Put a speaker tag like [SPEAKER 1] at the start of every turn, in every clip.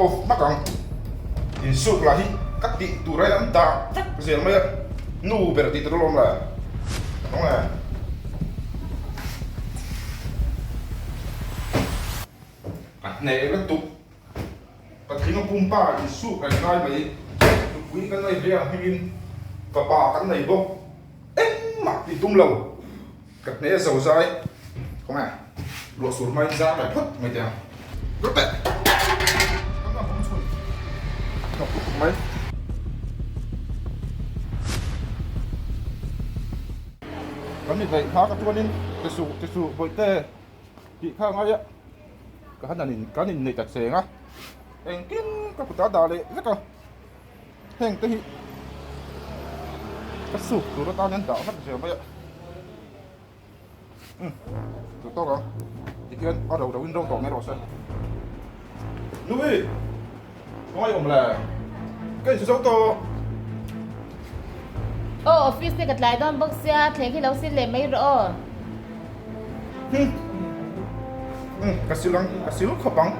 [SPEAKER 1] off hmak ang. Insuk lah hi ka tih tur a an dah vek zel mai a, nu ber tih tur alawm le. Rawng e. Ka hneh lutuk. Patling a pumpa insuk reng ngai mai. Nupui kan nei ve ang hmingin fapa kan nei bawk. Engmah tih tum lo. Ka hne zo zai khawnge ruah sur hmain zar leh phawt mai teh ang. Rawh teh! Ka ngam awm chhun hnawk lutuk mai. Kan ni daih kha ka chuanin ti suh ti suh bawihte tih kha ngai a ka han in kan inneih ta cheng a engkim ka kutah dah leh vek a heng te hi ka suk tur atan an dah vek zel mai a umm duh tawk ang tikhian a ro ro in ro tawh mai rawh se Nui khawngaih awm le ka inchhe zo tawh.
[SPEAKER 2] Aw office te ka tlai dawn bawk sia thleng hi lo sil leh mai rawh aw.
[SPEAKER 1] Hum umm ka sil ang ka sil khawp ang.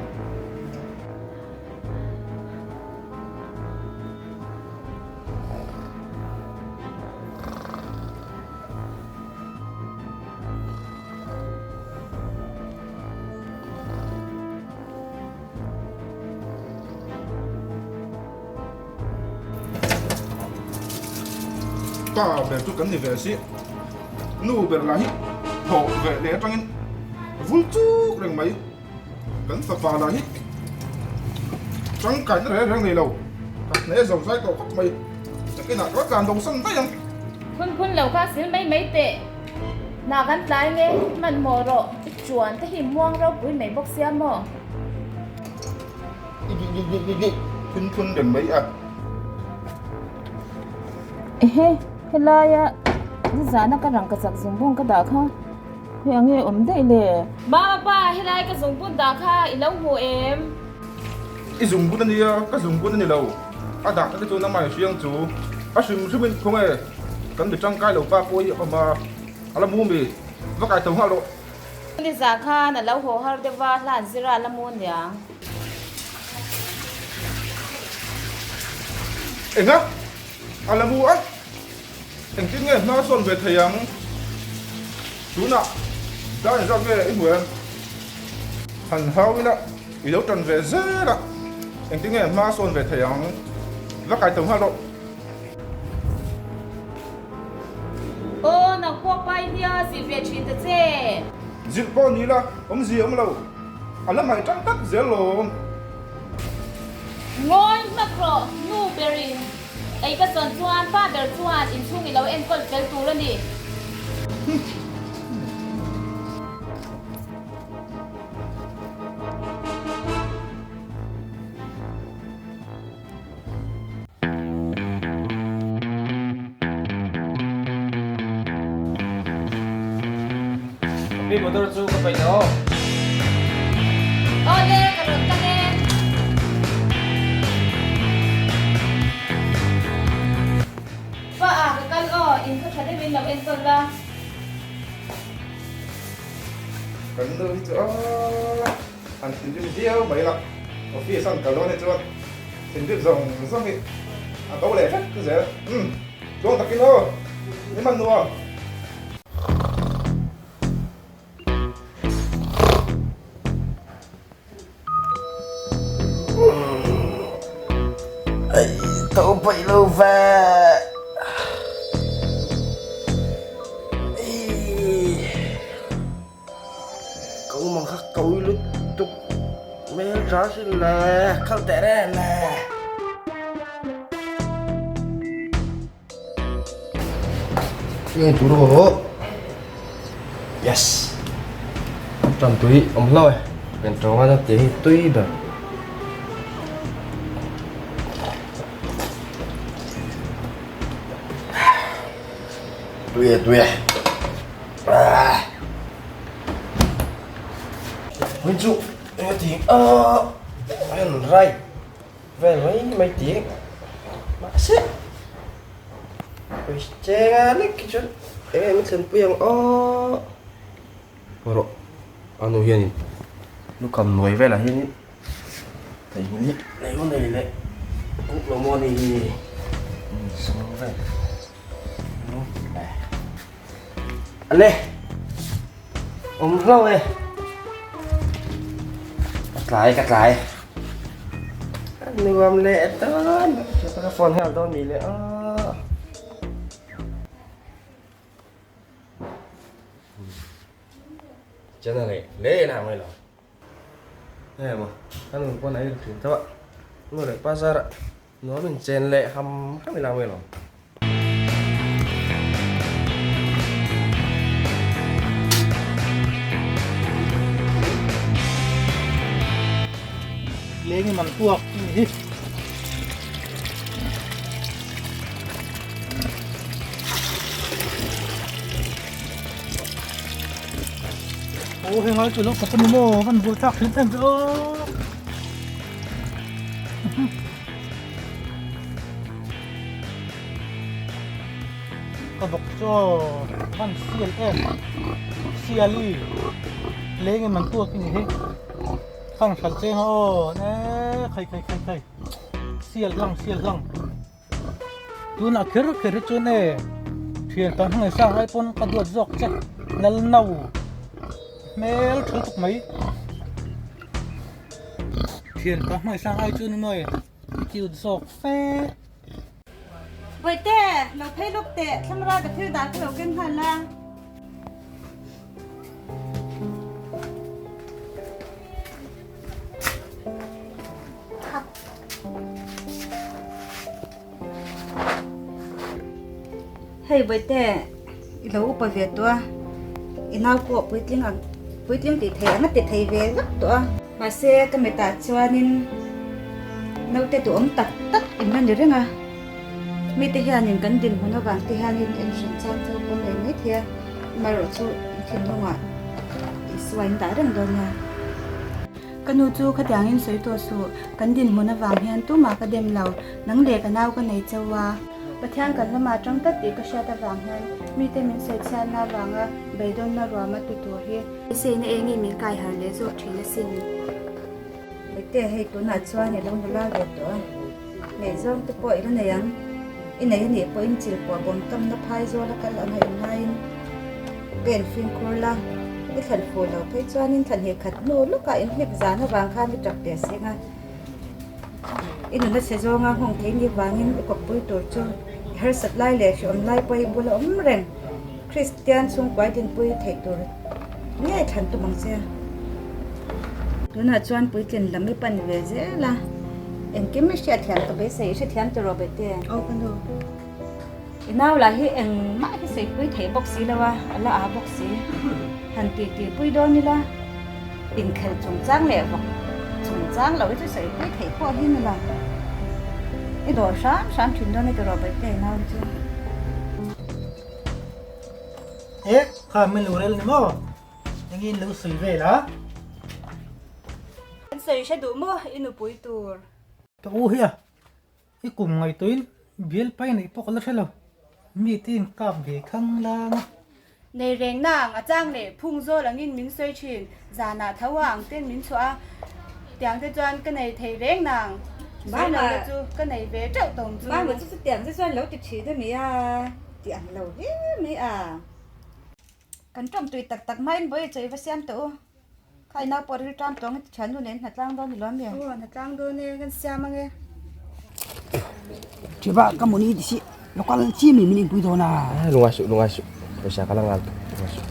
[SPEAKER 1] Pa ber chu kan ni ve si, nu ber lah hi thawh ve leh atangin vul chuk reng mai. Kan fapa lah hi tangkaina reng reng nei lo, ka hne zo zai tawh khawp mai, nakinah ka la tlan bo san daih ang.
[SPEAKER 2] Phun phun lo kha sil mai mai teh, hna kan tlai nge hmanhmawh rawh, i chuan te hi muang ropui mai bawk sia maw?
[SPEAKER 1] Phun phun reng mai a.
[SPEAKER 2] Ehe, helaia nizana ka rangkachak zungbung ka dah kha. Hei ang nge awm daih le? Mama pa, helai ka zungbun dah kha i lo hmu em?
[SPEAKER 1] I zungbun a nia, ka zungbun a ni lo. A dah te chu nangmah i hriang chu. A hrim hrim in khaw nge kan mi tangkai lo pa pawh hi a awm a, a la mu mi? Va kai tho nghal rawh.
[SPEAKER 2] Ni zah khan a lo haw har deuh va, hlan zira a la mu aniang.
[SPEAKER 1] Enga? A la mu a? Engtin nge hma sawn ve thei ang? Tunah dar engzat nge i hmu em? Han hau ila i lo tan ve zel a, engtin nge hma sawn ve thei ang? Va kai tho nghal rawh.
[SPEAKER 2] Aw, nang pawh pai nia zilh ve thin ta che.
[SPEAKER 1] Zilh pawh ni la, awmzia awm lo. A la hmai tan tak zel lawm.
[SPEAKER 2] Ngawi hmak rawh, nu berin. Ei ka zawn chuan pa ber chuan inchhung i lo enkawl fel tur a ni.
[SPEAKER 3] Pi motor chu ka peih lo.
[SPEAKER 2] Awle ka rawn kal e. Pa a ka kal aw, in khaw tha deuhin lo enkawl la.
[SPEAKER 1] Kan nu hi chu aw han thinrim viau mai la, office an kal dawn hi chuan thinrim zawng zawng hi a bo leh vek zel. Umm tluang takin aw, ni hman nuam.
[SPEAKER 3] Tho paih lo ve. Ka um ang kha ka ui lutuk hmel tha sin le kal teh reng le. Nge tur aw. Yes. Tan tui awm hlo e. Pen tawnga na te hi tui ber. Tui e tui e. Ah. Min chu eng ti a an rai Vel mai mai tih mahse pawisa cheng a lek hi chuan eng eng thlen pui ang aw rawh a nu hianin lukham nuai velah hianin. Theihnghilh hi nei u nei leh kuk lo maw ni sawm vel ale awm hlauh e ka tlai ka tlai nuam leh dawn ka phone nghal dawn ni le a chana leh le na mai lo Hei maw ka nun pawn a in thin tho a, nu leh pa zarah nuam in chen leh ham ham ila mai lo.
[SPEAKER 4] Leng i man puak ni hi. Aw hei ngai chu lo kawp a ni maw van buai thlak thin em ve aw. Ka bawk chu aw van sial em siali leng in man tuak i ni hi khan hral cheng a aw ne khai khai khai khai sial hlang sial hlang. Tunah kher kher hi chuan e thian kan hmangaih sang ai pawn ka duat zawk che lal no hmel tha lutuk mai thian kan hmangaih sang ai chuan emaw e cute zawk fe.
[SPEAKER 5] Bawihte, lo phei lawk teh, thlamra ka thil dah ka lo ken nghal a. Hei Bawihte, i lo upa ve tawh a, i nau pawh puitling ang puitling tih thei ang a ti thei ve vek tawh a. Mahse ka mitah chuanin naute duhawm tak tak in la ni reng a, mite hianin kan dinhmun avang te hianin en hran chang chu pawn leh mai thei a, amaherawhchu thinlungah Isua in dah reng dawn nia.
[SPEAKER 6] Ka nu chu khatiangin sawi tawh suh, kan dinhmun avang hian tumah ka dem lo, nang leh ka nau ka nei chauh a. Pathian kan lamah tang tlat tih ka hriat avang hian mite min sawi chhiatna avanga beidawnna ruama tu tur hi. Beiseina engin min kai harh leh zawk thin asin.
[SPEAKER 5] Mite hei tunah chuan i lo nula ve tawh a, ngaihzawng te pawh i la nei ang, i nei anih pawhin chil pawh bawm tamna phai zawl a kal anga inngaiin ka infimkhur la, i thlan fuh lo phei chuanin thlan hnih khat hnu lawkah inhlip zan avang khan i tap leh seng a, i nuna chhe zawnga nghawng thei ni vangin i kawppui tur chu i harsat lai leh hreawm lai pawh i bula awm reng. Kristian chhungkuai dinpui theih tur ngei thlan tum ang che.
[SPEAKER 6] Tunah chuan puitlin lam i pan ve zel a, engkim i hriatthiam ka beisei, i hrethiam tawh rawh Bete.
[SPEAKER 5] Aw ka nu.
[SPEAKER 6] I nau lah hi engmah hi sawi pui thei bawk si lo a, a la aa bawk si. Han tih tih pui dawn ila, inkhel chungchang leh vawk chungchang lo hi chu sawi pui theih pawh hi ni lo.
[SPEAKER 5] I dawr hram hram thin dawn e tawh rawh Bete i nau hi chu.
[SPEAKER 4] E kha min lo rel ni maw? Engin lo sawi vel a?
[SPEAKER 6] An sawi hre duh maw i nupui tur?
[SPEAKER 4] Ka u hi a, i kum ngaihtuahin bial pai neih pawh ka la hre lo, mi te in kap ve khang lang a.
[SPEAKER 6] Nei reng nang a chang leh phung zawl angin min sawi thin, zanah tho a ang ten min chhuah a, tiang te chuan ka nei thei reng nang, sawi lo la chu ka nei ve teuh tawng chu.
[SPEAKER 5] Mama chu chutiang te chuan lo ti thin a mi a, ti ang lo hle mai a. Kan tawng tui tak tak hmain bawi chawi va siam tawh u, kha i nau pawh ril ṭam tawng i ti ṭhian nu nen hnatlang dawn ni lo a mi?
[SPEAKER 6] Aw hnatlang dawn e, kan siam ang e.
[SPEAKER 7] Chiba ka muni ti si local chi mi min inpui dawn a.
[SPEAKER 3] Lungai suh lungai suh pawisa ka la ngal tawh lungai suh.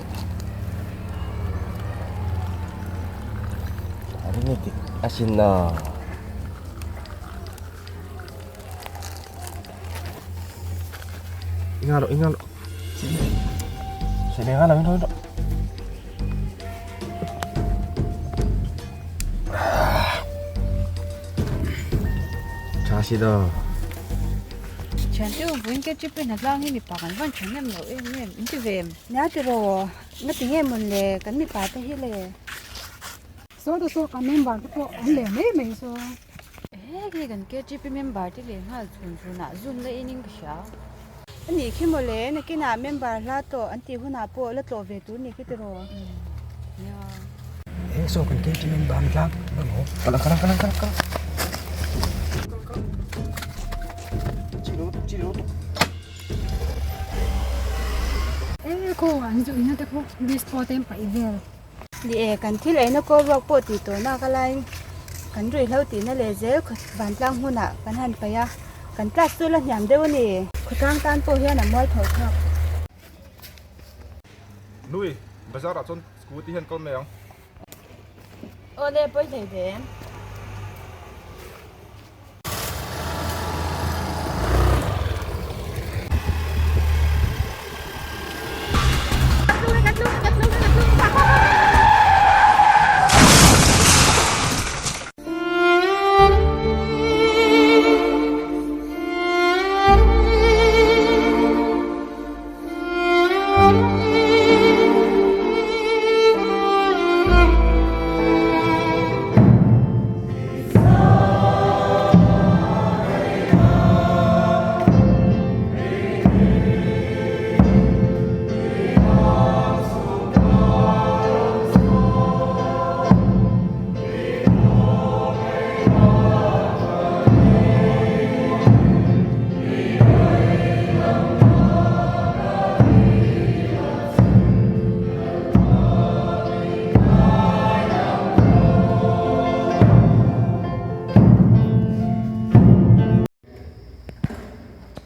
[SPEAKER 3] A ring e dik asin a. Inga lo inga lo. Sini nga lo inga lo. Tha si do.
[SPEAKER 6] Thian te u vawiin ke chip in a tlang hi mipa kan van tha nem lo em em in ti ve em? Nia tiraw nga ti nge mawn le kan mipa te hi le.
[SPEAKER 8] Saw te saw kan member te pawh an leh mai mai saw.
[SPEAKER 2] He khi kan KTP member te leh nghal chhun chhunah zoom la in in ka hria.
[SPEAKER 6] A nih khi mawle, nakinah member hla tawh an tih hunah pawh la tlawh ve tur ni khi tiraw?
[SPEAKER 2] Nia.
[SPEAKER 7] Eng saw kan KTP member an tlang emaw?
[SPEAKER 3] Kalang kalang kalang kalang.
[SPEAKER 8] te khu an zu inna te khu dispo te an paih vel.
[SPEAKER 6] Ni e, kan thil eina kawl ruak pawh tih tawh nak a laiin kan ruihhlo tihna leh zel vantlang hmunah kan han paih a, kan class chu la hniam deuh a ni. Khawtlang tan pawh hian a mual tho thlak.
[SPEAKER 1] Nui, bazar ah chuan scooty hian kal mai ang.
[SPEAKER 2] Awle, pawi thei ve em?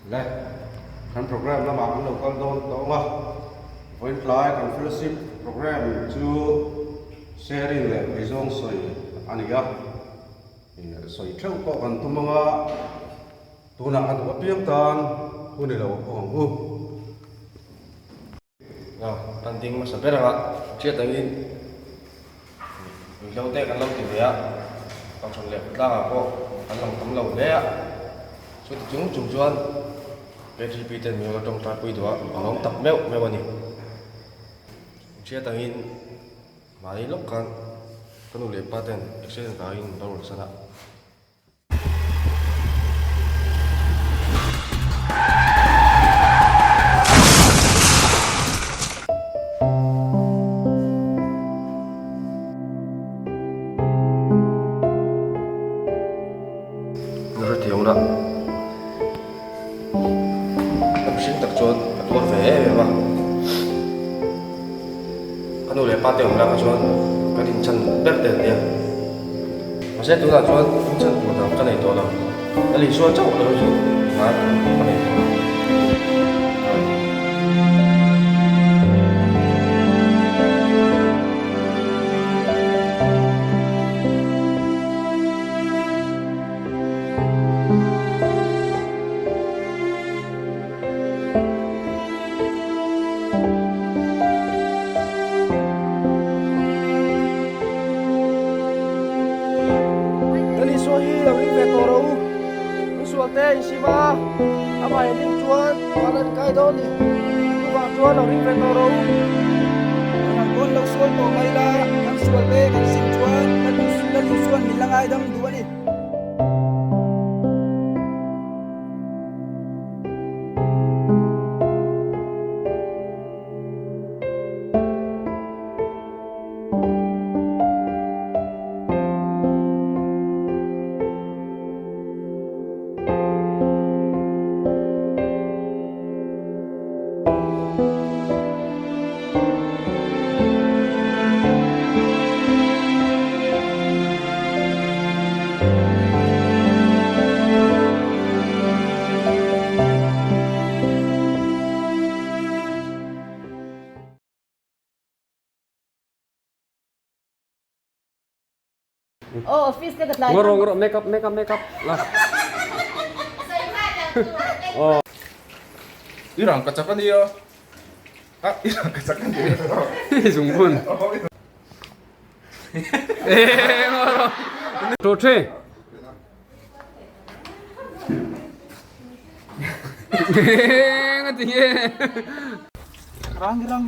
[SPEAKER 9] Le, kan program lamah kan lo kal dawn tawh ang a, vawiin tlai kan fellowship program chu sharing leh eizawng sawi a ni a, sawi theuh pawh kan tum ang a. Tunah a duh apiang tan hun i lo awm ang u.
[SPEAKER 3] Aw, kan ding hmasa ber ang a, hriat angin ruihhlo te kan lo ti ve a, Kohhran leh khawtlangah pawh kan lang tam lo hle a, chuti chung chung chuan KTP ten min rawn tawngtaipui duh a, a lawm tak meuh meuh a ni. Hriat angin mahni lawk khan ka nu leh pa ten accident vangin min lo rawn san a. Hrethiam la, ka mihring tak chuan ka tuar ve em em a, ka nu leh pa te awm lak ah chuan ka dinchan ber te an nia. Mahse tunah chuan inchhan tur dang ka nei tawh lo, ka Isua chauh lo chu ngai ka nei tawh lo. Kan Isua hi lo ring ve tawh rawh u. In sual te in sim a, amah in ring chuan van an kai dawn ni. Chuvang chuan lo ring ve tawh rawh u.
[SPEAKER 7] Kan pawn lo sual tawh mai la, kan sual te kan sim chuan Lal Isua'n min la ngaidam duh a ni.
[SPEAKER 2] Aw office te ka tlai
[SPEAKER 3] Ngawr rawh ngawr rawh make up make up make up la. Aw.
[SPEAKER 1] I rang ka chak a nia. A i rang ka chak a nia.
[SPEAKER 3] Zungbun. Two three. Nga ti nge.
[SPEAKER 4] Rang rang.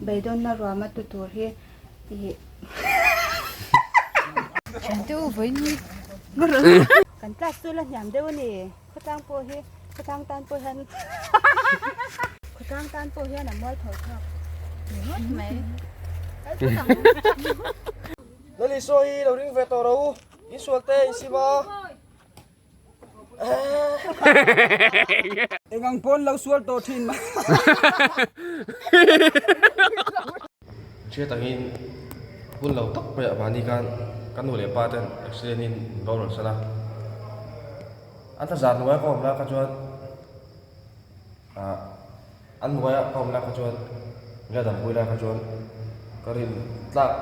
[SPEAKER 6] Beidawnna ruama tu tur hi i Kan class chu la hniam deuh a ni. Khawtlang pawh hi khawtlang tan pawh hian khawtlang tan pawh hian a mual tho thlak
[SPEAKER 2] ringawt mai.
[SPEAKER 3] Lali saw hi lo ring ve tawh rawh u, in sual te in sim a.
[SPEAKER 7] Eng ang pawn lo sual tawh thin mah.
[SPEAKER 3] Hriat angin hun lo tak pawh mahni khan ka nu leh pa ten accident in min boral san a. An tla zan hnuaia ka awm lai kha chuan ah an hnuaia ka awm lai kha chuan min la dampui lai kha chuan ka rin tlak.